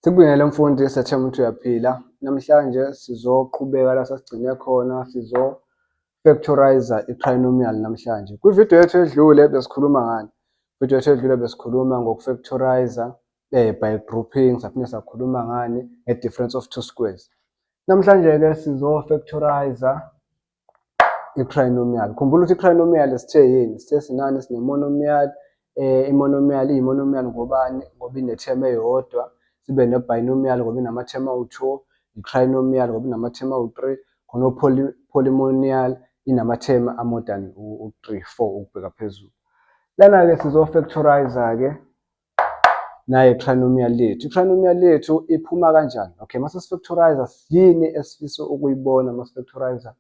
Sikubingelele mfundi, sethemba ukuthi uyaphila. Namhlanje sizoqhubeka la sasigcine khona, sizo-factorize i-trinomial namhlanje. Kwividiyo yethu edlule besikhuluma ngani? Kwividiyo yethu edlule besikhuluma ngoku-factorize by grouping, saphinde sakhuluma ngani? Nge-difference of two squares. Namhlanje-ke sizo-factorize i-trinomial. Khumbula ukuthi i-trinomial sithe yini? Sithe sinani? Sine-monomial. I-monomial iyi-monomial ngobani? Ngoba ine-term eyodwa. Sibe ne-binomial ngoba inama-term awu-2, i-trinomial ngoba inama-term awu-3, khona polynomial inama-term a-more than u-3, 4 ukubheka phezulu. Lana-ke sizo-factorize-ke naye i-trinomial yethu. I-trinomial yethu iphuma kanjani? Okay, mase si-factorize, yini esifisa ukuyibona mase factorize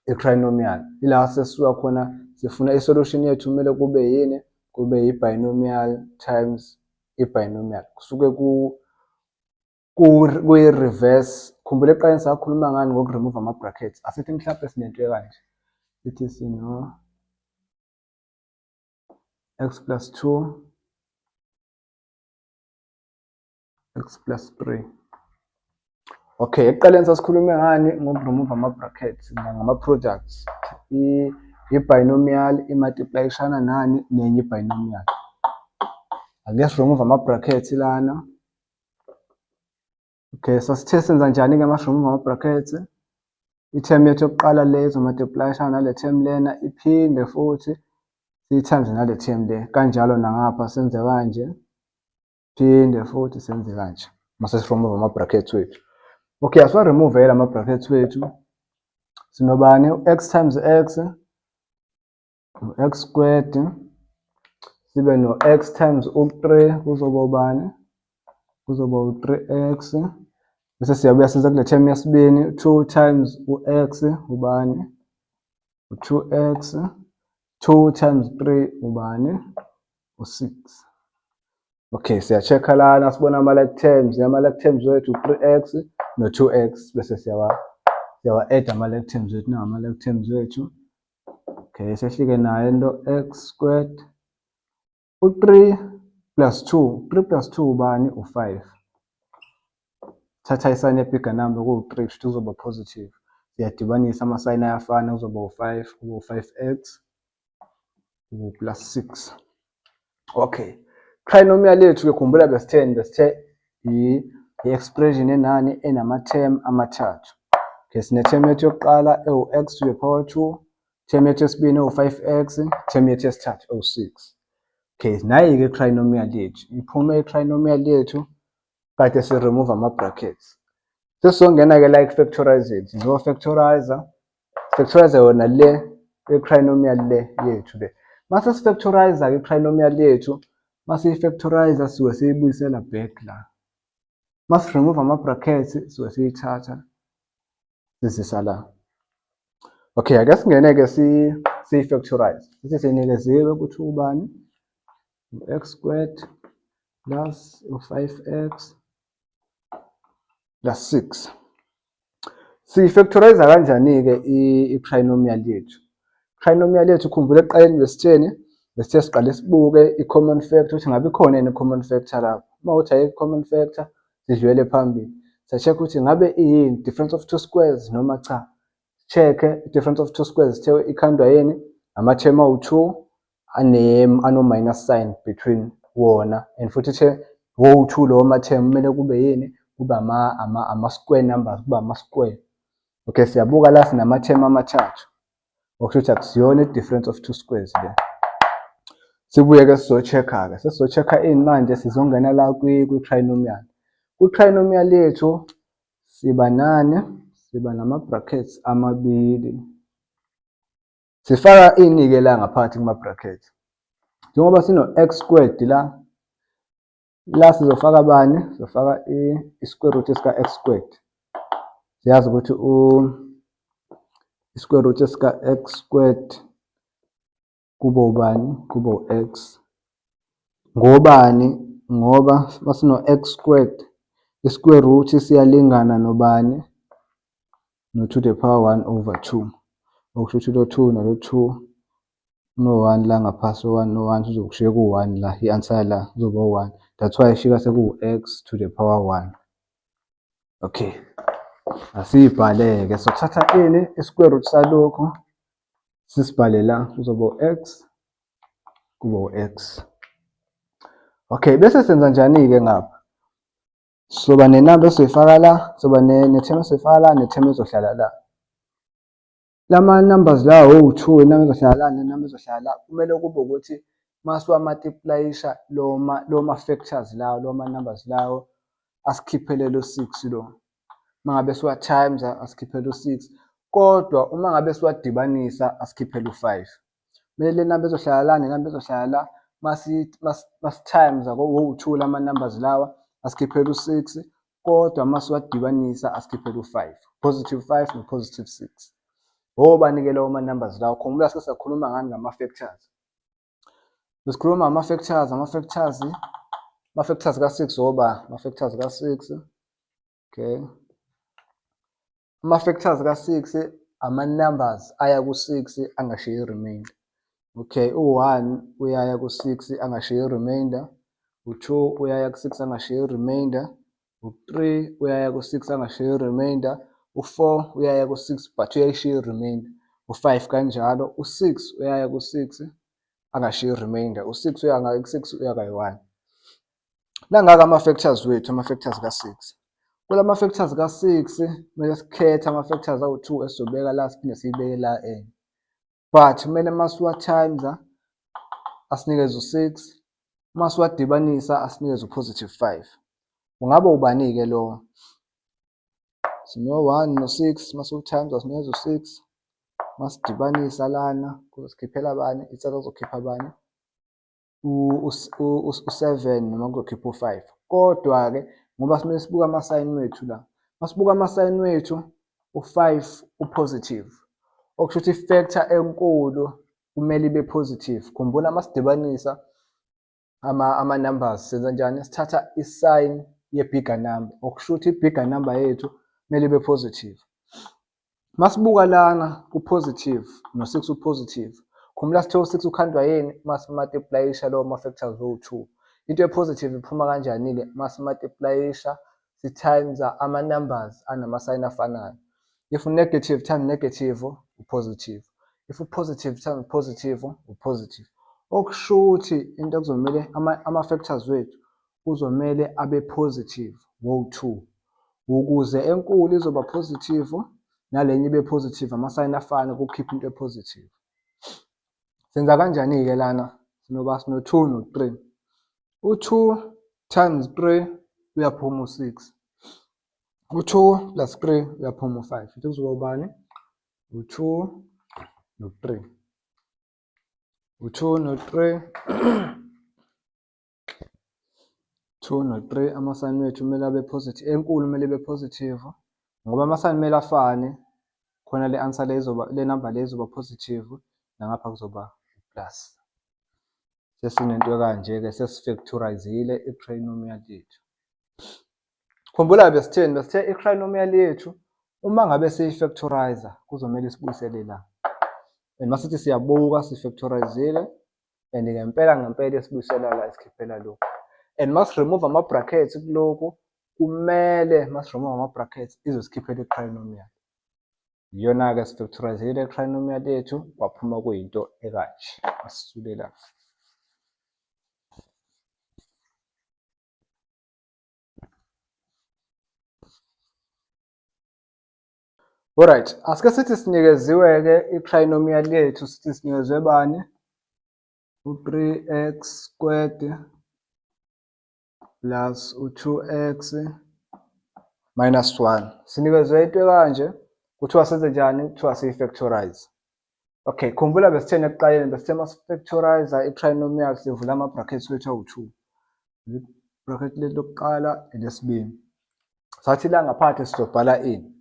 i-trinomial? Ila sesisuka khona sifuna i-solution yethu kumele kube yini? Kube i-binomial times i-binomial. Kusuke ku kuyi-reverse. Khumbula ekuqaleni sakhuluma ngani? Ngoku-remove ama-brackets. Asithi mhlampe sinento ekanje. Sithi sino x plus 2 x plus 3. Okay, ekuqaleni sasikhulume ngani? Ngoku-remove ama-brackets ngama-products. I-binomial i-multiply-ishana nani? Nenye i-binomial. Ake si-remove ama-brackets lana. Okay, sasithe senza njani-ke uma si-remove ama-brackets? I-term yethu yokuqala le izo-multiply-ishana nale term lena, iphinde futhi siyi-times nale term le. Kanjalo nangapha senze kanje, phinde futhi senze kanje. Mase si-remove ama-brackets wethu. Okay, asiwa-remove ama-brackets wethu. Sinobani? U-x times x, u-x squared, sibe no-x times u-3 kuzoba ubani? Kuzoba u-3x. Bese siyabuya siza kule term yesibini, 2 times u-x ubani? U-2x. 2 times 3 ubani? U-6. Okay, siya-check-a lana, sibona ama-like terms. Ama-like terms wethu u-3x no-2x, bese siyawa-add ama-like terms wethu. Nawa ama-like terms wethu. Okay, sehlike nayo into x squared. U-3 plus 2, 3 plus 2 ubani? U-5. Thatha i-sign ye-bigger number, kuwu-3, kusho ukuthi kuzoba positive. Siyadibanisa, ama-sign ayafana, kuzoba u-5, kube u-5x, kube u-plus 6. Okay. Trinomial yethu-ke, khumbula besitheni? Besithe i-expression enani? Enama-term amathathu. Okay, sine-term yethu yokuqala ewu-x to the power 2, term yethu yesibini ewu-5x, term yethu yesithathu ewu-6. Okay, nayi-ke i-trinomial yethu. Iphume i-trinomial yethu kade si-remove ama-brackets. Sesizongena-ke la eku-factorizeni. Sizo-factorize, factorize yona le i-trinomial le yethu le. Mase si-factorize-ke i-trinomial yethu, mase i-factorize suke siyibuyisela back la. Mase remove ama-brackets, suke siyithatha sizisa la. Okay, ake singene-ke siyi-factorize. Sithi sinikeziwe ukuthi ubani? U-x squared plus u-5x plus 6. Siyi-factorize kanjani-ke i-trinomial yethu? Trinomial yethu, khumbula ekuqaleni besitheni? Besithe siqale sibuke i-common factor ukuthi ngabe ikhona yini i-common factor lapho. Uma kuwukuthi ayikho i-common factor, sidlulele phambili. Sa-check ukuthi ngabe iyini difference of two squares noma cha. Check-e i-difference of two squares, sithe ikhandwa yini? Ama-term awu-2 ano-minus sign between wona, and futhi ithe wowu-2 lawo ma-term kumele kube yini? Kube ama-square numbers, kube ama-square. Okay, siyabuka la, sinama-term amathathu. Okusho ukuthi akusiyona i-difference of two squares le. Sibuye-ke sizo-check-a-ke. Sesizo-check-a ini manje? Sizongena la kwi-trinomial. Kwi-trinomial yethu siba nani? Siba nama-brackets amabili. Sifaka ini-ke la ngaphakathi kuma-brackets? Njengoba sino-x squared la, la sizofaka bani? Sizofaka i-square root sika-x squared. Siyazi ukuthi i-square root sika-x squared kuba ubani? Kuba u-x. Ngobani? Ngoba masino-x squared, i-square root siyalingana nobani? No to the power 1 over 2. Okusho ukuthi lo 2 nalo 2 no 1 la ngaphasi, 1 no 1, sizokushiya ku-1 la, i-answer la kuzoba u-1. That's why ifika sekuwu-x to the power 1. Okay. Asiyibhale-ke. Sothatha ini? I-square root salokhu sisibhale la kuzoba u-x kube u-x. Okay, bese senza njani-ke ngapha? Soba nenamba esizoyifaka la, soba ne-term esizoyifaka la, ne-term ezohlala la. Lama numbers lawa owu-two, inamba ezohlala la nenamba ezohlala la, kumele kube ukuthi uma siwamultiplayisha lo ma-factors lawo, lo ma-numbers lawo asikhiphele lo 6 lo. Uma ngabe siwa-times asikhiphele u-6, kodwa uma ngabe siwadibanisa asikhiphele u-5. Kumele le namba ezohlala la nenamba ezohlala la masi-times wowu-2 lama numbers lawa asikhiphele u-6, kodwa uma siwadibanisa asikhiphele u-5, positive 5 no-positive 6. Obani-ke lawo ma-numbers lawo? Khumbula sike sakhuluma ngani? Ngama-factors. Besikhuluma ngama-factors, ama-factors ka-6 oba ama-factors ka-6. Okay. Ama-factors ka-6 ama-numbers aya ku-6 angashiyi remainder. Okay, u-1 uyaya ku-6 angashiyi remainder, u-2 uyaya ku-6 angashiyi remainder, u-3 uyaya ku-6 angashiyi remainder, u-4 uyaya ku-6 but uyayishiya i-remainder, u-5 kanjalo, u-6 uyaya ku-6 angashiyi remainder, u-6 uya ku-6 uya kayi-1. Nangaka ama-factors wethu, ama-factors ka-6. Kula ma-factors ka-6 kumele sikhethe ama-factors awu-2 esizobeka la siphinde siyibeke la enye. But kumele uma siwa-times asinikeze u-6, uma siwadibanisa asinikeze u-positive 5. Ungabe ubani-ke lo? Sino-1 no-6, uma siwu-times asinikeza u-6. Uma sidibanisa lana kuzosikhiphela bani? Ithatha kuzokhipha bani? U-7 noma kuzokhipha u-5. Kodwa-ke ngoba simele sibuke ama-sign wethu la. Masibuka ama-sign wethu, u-5 u-positive. Okusho ukuthi i-factor enkulu kumele ibe positive. Khumbula masidibanisa ama-numbers senza njani? Sithatha i-sign ye-bigger number. Okusho ukuthi i-bigger number yethu kumele ibe positive. Masibuka lana ku-positive no-6 u-positive. Khumbula sithe u-6 ukhandwa yini? Masi-multiply-isha lawo ma-factors owu-2. Into e-positive iphuma kanjani-ke? Masi-multiply-isha si-times ama-numbers anama-sign afanayo. If negative times negative, u-positive. If u-positive times positive, u-positive. Okusho ukuthi into ekuzomele ama-factors wethu kuzomele abe positive wowu-2 ukuze enkulu izoba positive nalenye ibe positive, ama-sign afane kukhipha into e-positive. Senza kanjani-ke lana? Sinoba sino-2 no-3. U-2 times 3 uyaphuma u-6. U-2 plus 3 uyaphuma u-5. Into kuzoba ubani? U-2 no-3. U-2 no-3. 2 no-3, ama-sign wethu kumele abe positive, enkulu kumele ibe positive ngoba ama-sign kumele afane khona le answer le izoba, le number le izoba positive nangapha kuzoba plus. Sesinento ekanje-ke, sesifactorizile i-trinomial yethu. Khumbula besitheni? Besithe i-trinomial yethu uma ngabe siyi-factorizer kuzomele isibuyisele la. And masithi siyabuka sifactorizile and ngempela ngempela isibuyisela la, isikhiphela lokhu. And masi-remove ama-brackets kulokhu, kumele masi-remove ama-brackets izosikhiphela i-trinomial. Iyona-ke sifactorizile i-trinomial yethu kwaphuma kuyinto ekanje. Asisule la. Alright, asike sithi sinikeziwe-ke i-trinomial yethu, sithi sinikezwe bani? U-3x squared plus u-2x minus 1. Sinikezwe into ekanje, kuthiwa senze njani? Kuthiwa siyi-factorize. Okay, khumbula besitheni ekuqaleni? Besithe masi-factorize i-trinomial sivula ama-brackets wethu awu-2. Bracket lethu lokuqala, elesibili. Sathi la ngaphakathi sizobhala ini?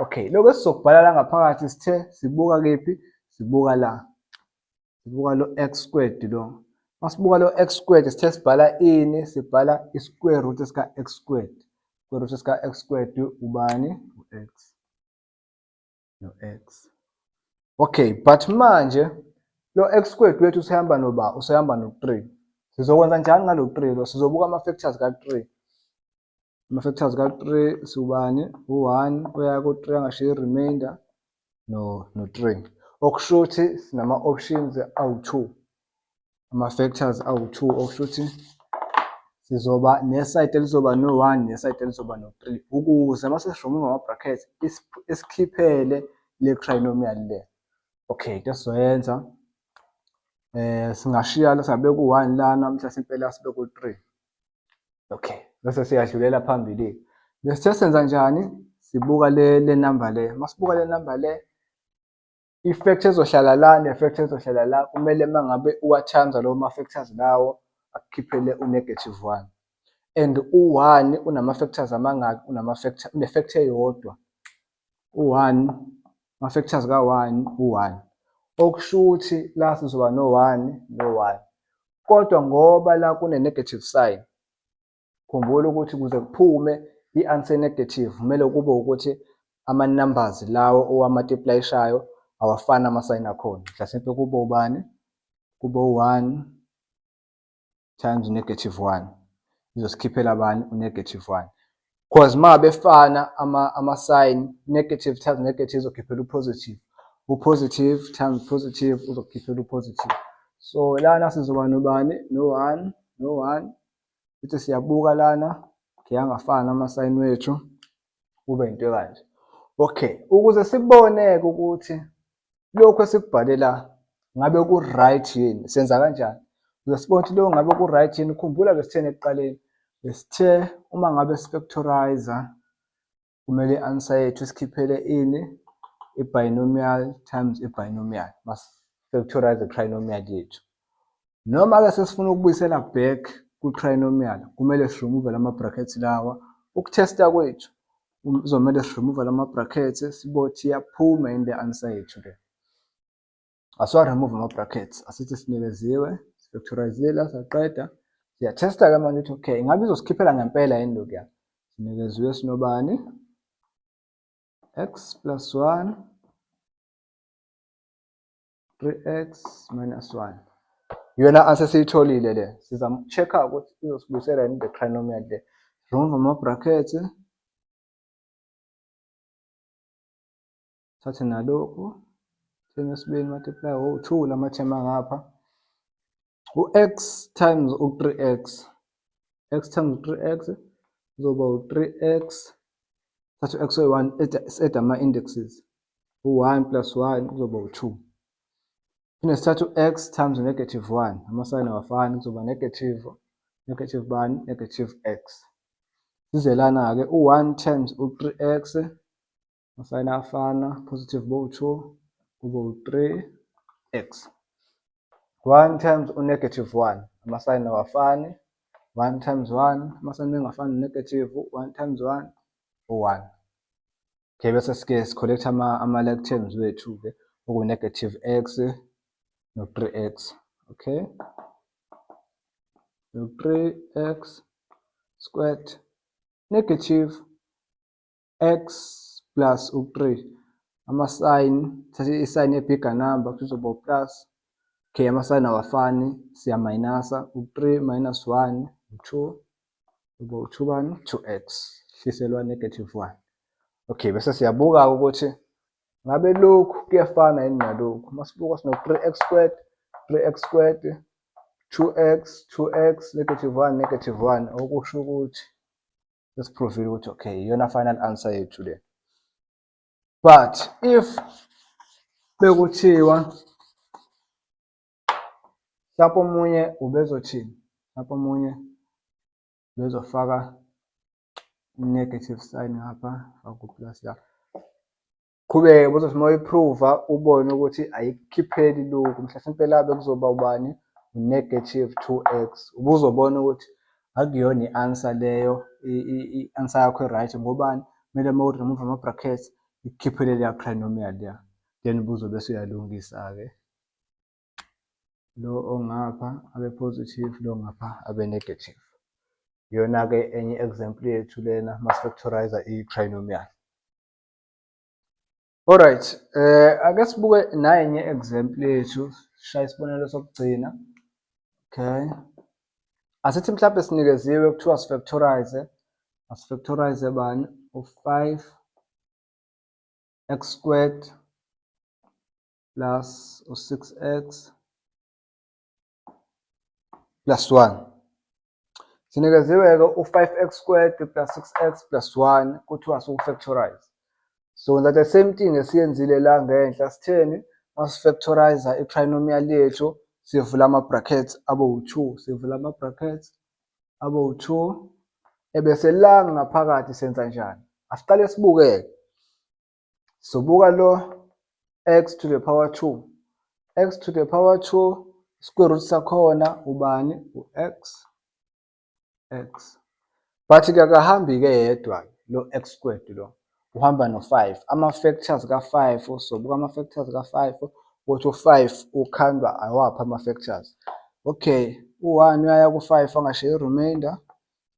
Okay, lokho esizokubhala la ngaphakathi sithe sibuka kephi? Sibuka la. Sibuka lo x squared lo. Masibuka lo x squared sithe sibhala ini? Sibhala i-square root sika x squared. Square root sika x squared ubani? U-x. No-x. Okay, but manje lo x squared wethu usehamba noba? Usehamba no-3. Sizokwenza njani ngalo 3 lo? Sizobuka ama-factors ka-3. Ama-factors ka-3 siwubani? U-1 uya ku-3 angashiya i-remainder no-3. Okusho ukuthi sinama-options awu-2. Ama-factors awu-2, okusho ukuthi sizoba nesayidi elizoba no-1 nesayidi elizoba no-3 ukuze uma sesi-remove ama-brackets isikhiphele le trinomial le. Okay, into esizoyenza singashiya la, singabeka u-1 lana, mhlasimpe la sibeke u-3. Okay, bese siyadlulela phambili. Besithe senza njani? Sibuka le number le. Masibuka le number le, i-factor ezohlala la ne-factor ezohlala la kumele uma ngabe uwa-times lawo ma-factors lawo akukhiphele u-negative 1. And u-1 unama-factors amangaki? Unama-factor, une-factor eyodwa. U-1, ama-factors ka-1 u-1. Okusho ukuthi la sizoba no-1 no-1. Kodwa ngoba la kune-negative sign, khumbula ukuthi ukuze kuphume i-answer negative kumele kube ukuthi ama-numbers lawo owa-multiply-ishayo awafani ama-sign akhona. Mhlasimpe kube ubani? Kube u-1 times negative 1. Izosikhiphela bani? U-negative 1. Cause uma befana ama-sign, negative times negative izokhiphela u-positive. U-positive times positive uzokhiphela u-positive. So lana sizoba nobani? No-1, no-1. Futhi siyabuka lana, okay, angafani ama-sign wethu, kube into ekanje. Okay, ukuze sibone-ke ukuthi lokhu esikubhale la ngabe ku-right yini, senza kanjani? Ukuze sibone ukuthi lokhu ngabe ku-right yini, khumbula besitheni ekuqaleni? Besithe uma ngabe si-factorize kumele i-answer yethu isikhiphele ini? I-binomial times i-binomial. Masi-factorize i-trinomial yethu. Noma-ke sesifuna ukubuyisela back kwi-trinomial, kumele si-remove lama brackets lawa. Ukuthesta kwethu kuzomele si-remove lama brackets sibone ukuthi iyaphuma yini le answer yethu le. Asiwa-remove ama-brackets, asithi sinikeziwe, si-factorizile la saqeda. Siyathesta-ke manje ukuthi okay, ingabe izosikhiphela ngempela yini lokhuya? Sinikeziwe sinobani? X plus 1 3x minus 1. Iyona answer esiyitholile le. Sizama uku-check-a ukuthi izosibuyisela yini le trinomial le. Remove ama-brackets. Thathe nalokhu. Term yesibili multiply o-2 lama-term angapha. U-x times u-3x. X times 3x kuzoba u-3x. Thatha u-x oyi-1, add ama-indexes. U-1 plus 1 kuzoba u-2. Phinde sithathe u-x times negative 1. Ama-sign awafani, kuzoba negative, negative bani? Negative x. Size lana-ke u-1 times u-3x, ama-sign ayafana, positive bo-2, kube u-3x. 1 times u-negative 1, ama-sign awafani. 1 times 1, ama-sign engafani negative, 1 times 1, u-1. Okay, bese sike si-collect ama-like terms wethu-ke, oku-negative x no-3x. Okay, no-3x squared negative x plus u-3. Ama-sign, thatha i-sign ye-bigger number, kuzoba u-plus. Okay, ama-sign awafani, siya-minus-a u-3 minus 1, u-2, kuba u-2 bani? 2x, hliselwa negative 1. Okay, bese siyabuka ukuthi ngabe lokhu kuyafana yini nalokhu. Masibuka sino 3x squared, 3x squared, 2x, 2x, negative 1, negative 1, okusho ukuthi sesi-prove-ile ukuthi okay, iyona final answer yethu le. But if bekuthiwa mhlawumpe omunye ubezothini? Mhlawumpe omunye ubezofaka negative sign ngapha, faka u-plus la. Qhubeke uzothi uma uyi-prove-a ubone ukuthi ayikukhipheli lokhu, mhlasimpe la bekuzoba ubani? Negative 2x. Ubuzobona ukuthi akuyona i-answer leyo, i-answer yakho e-right ngobani? Kumele uma u-remove ama-brackets ikukhiphele leya trinomial leya. Then ubuzobe usuyalungisa-ke. Lo ongapha abe positive, lo ngapha abe negative. Iyona-ke enye example yethu lena masi-factorize i-trinomial. Alright, ake sibuke nayi enye example yethu, sishaya isibonelo sokugcina. Okay. Asithi mhlawumbe sinikeziwe kuthiwa sifactorize, asifactorize bani? U-5 x squared plus u-6x plus 1. Sinikeziwe-ke u-5x squared plus 6x plus 1, kuthiwa siwu-factorize. So wenza the same thing esiyenzile la ngenhla. Sitheni masifactorize i-trinomial yethu? Sivula ama-brackets abe u-2, sivula ama-brackets abe u-2, ebese la ngaphakathi senza njani? Asiqale sibuke-ke. Sobuka lo x to the power 2, x to the power 2, square root sakhona ubani? U-x x. But-ke akahambi-ke yedwa lo x squared, lo uhamba no-5, ama-factors ka-5. Sobuka ama-factors ka-5 ukuthi u-5 ukhandwa awaphi ama-factors. Okay, u-1 uyaya ku-5 angashiyi i-remainder,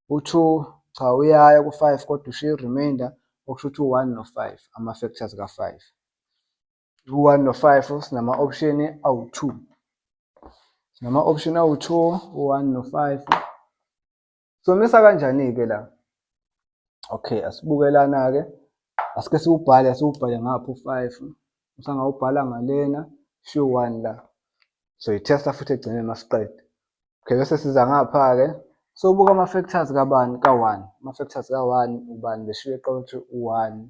u-2 cha, uyaya ku-5 kodwa ushiya i-remainder, okusho ukuthi u-1 no-5 ama-factors ka-5. U-1 no-5, sinama-option awu-2, sinama-option awu-2, u-1 no-5. Somisa kanjani-ke la? Okay, asibuke lana-ke, asike siwubhale, siwubhale ngapha u-5, usangawubhala ngalena, shiya u-1 la. Soyithesta futhi ekugcineni masiqeda. Okay, bese siza ngapha-ke, sobuka ama-factors kabani? Ka-1. Ama-factors ka-1 ubani? Beshiye ukuthi u-1,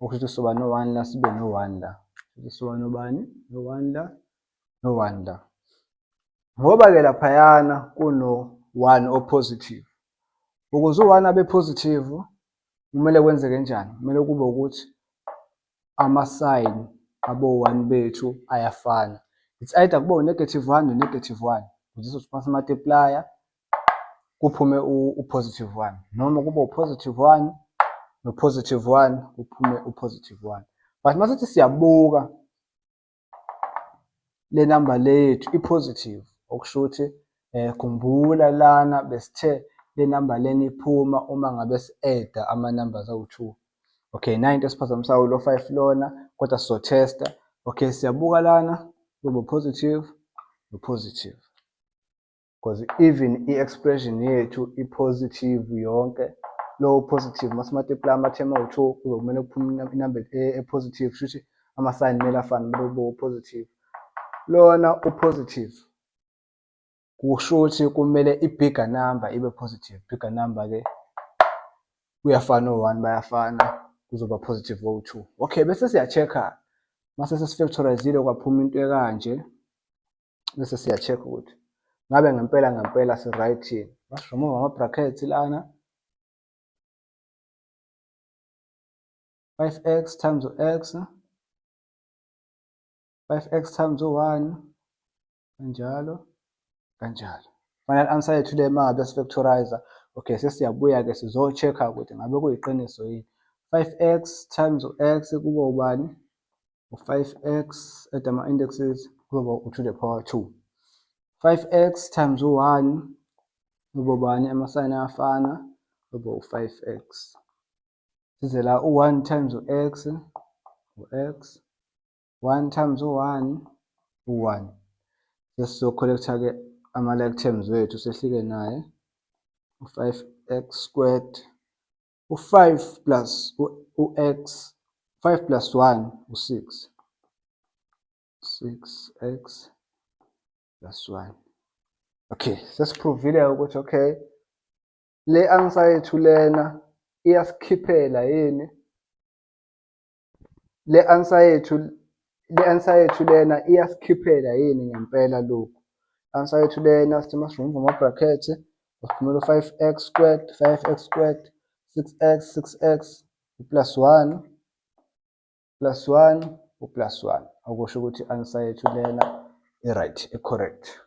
okusho ukuthi soba no-1 la, sibe no-1 la. Soba nobani? No-1 la, no-1 la. Ngoba-ke laphayana kuno-1 o-positive. Ukuze u-1 abe positive kumele kwenzeke njani? Kumele kube ukuthi ama-sign abo-1 bethu ayafana. It's either kube u-negative 1 no-negative 1 ukuze sizothi masi-multiply-a kuphume u-positive 1, noma kube u-positive 1 no-positive 1 kuphume u-positive 1. But masithi siyabuka, le number le yethu i-positive, okusho ukuthi khumbula lana besithe le number lena iphuma uma ngabe si-add-a ama-numbers awu-2. Okay, nayi into esiphazamisayo, lo 5 lona, kodwa sizothesta. Okay, siyabuka lana, kuba positive no-positive because even i-expression yethu i-positive yonke. Lo positive, masi-multiply ama-term awu-2 kuzokumele kuphume inamba e-positive, kusho ukuthi ama-sign kumele afane, kumele kube u-positive. Lona u-positive, kusho ukuthi kumele i-bigger number ibe positive. Bigger number-ke kuyafana, o-one bayafana, kuzoba positive ko-two. Okay, bese siya-check-a mase sesifactorizile kwaphuma into ekanje, bese siya-check ukuthi ngabe ngempela ngempela si-right yini. Masi-remove ama-brackets lana, 5x times u-x, 5x times u-1, kanjalo kanjalo. Final answer yethu le uma ngabe sifactorize. Okay, sesiyabuya-ke sizo-check-a ukuthi ngabe kuyiqiniso yini. 5x times u-x kuba ubani? U-5x, add ama-indices, kuzoba u-to the power 2. 5x times u-1 kuba ubani? Ama-sign ayafana, kuba u-5x. Size la, u-1 times u-x, u-x, 1 times u-1, u-1. Sesizo-collect-a-ke ama-like terms wethu, sehlike naye u-5x squared, u-5 plus u-x, 5 plus 1 u-6, 6x plus 1. Okay, sesiprovile ukuthi okay, le answer yethu lena iyasikhiphela yini? Le answer yethu lena iyasikhiphela yini ngempela lokhu? Answer yethu lena, sithi masi-remove ama-brackets, siphumela u-5x squared, 5x squared, 6x, 6x, plus 1, plus 1, u-plus 1, okusho ukuthi i-answer yethu lena i-right, i-correct.